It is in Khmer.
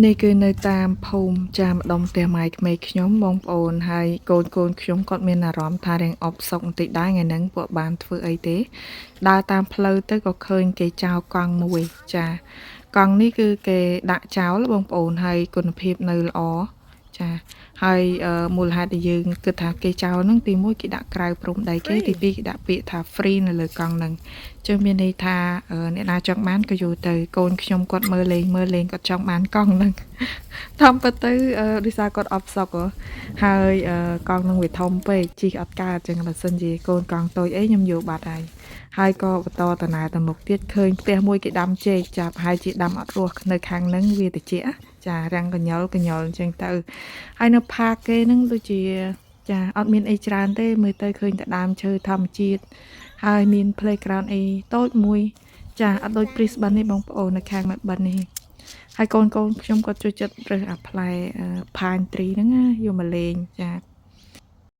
នេះគឺនៅតាមភូមិចាម្ដុំផ្ទះម៉ែក្មេកខ្ញុំបងប្អូនហើយកូនកូនខ្ញុំគាត់មានអារម្មណ៍ថារៀងអបសុកបន្តិចដែរថ្ងៃហ្នឹងពួកបានធ្វើអីទេដើរតាមផ្លូវទៅក៏ឃើញគេចោលកង់មួយចាកង់នេះគឺគេដាក់ចោលបងប្អូនហើយគុណភាពនៅល្អចាហើយមូលហេតុដែលយើងគិតថាគេចោលហ្នឹងទីមួយគេដាក់ក្រៅព្រំដីគេទីពីរគេដាក់ពាក្យថា free នៅលើកង់ហ្នឹងចឹងមានន័យថាអ្នកណាចង់បានក៏យកទៅកូនខ្ញុំគាត់មើលលេងមើលលេងគាត់ចង់បានកង់ហ្នឹង តាមពិតទៅដោយសារគាត់អផ្សុកហ៎ហើយកង់នឹងវាធំពេកជិះអត់កើតចឹងបើសិនជាកូនកង់តូចអីខ្ញុំយកបាត់ហើយហើយក៏បន្តដំណើរទៅមុខទៀតឃើញផ្ទះមួយគេដាំចេកចាប់ហើយជាដាំអត់រស់នៅខាងហ្នឹងវាតិចចារាំងកញ្ញុលកញ្ញុលអញ្ចឹងទៅហើយនៅ park គេហ្នឹងដូចជាចាអត់មានអីច្រើនទេមើលទៅឃើញតែដើមឈើធម្មជាតិហើយមាន playground អីតូចមួយចាអត់ដូច Brisbane នេះបងប្អូននៅខាង Melbourne នេះ ហើយកូនកូនខ្ញុំគាត់ចូលចិត្តរើសអាផ្លែpine tree ហ្នឹងណាយកមកលេងចា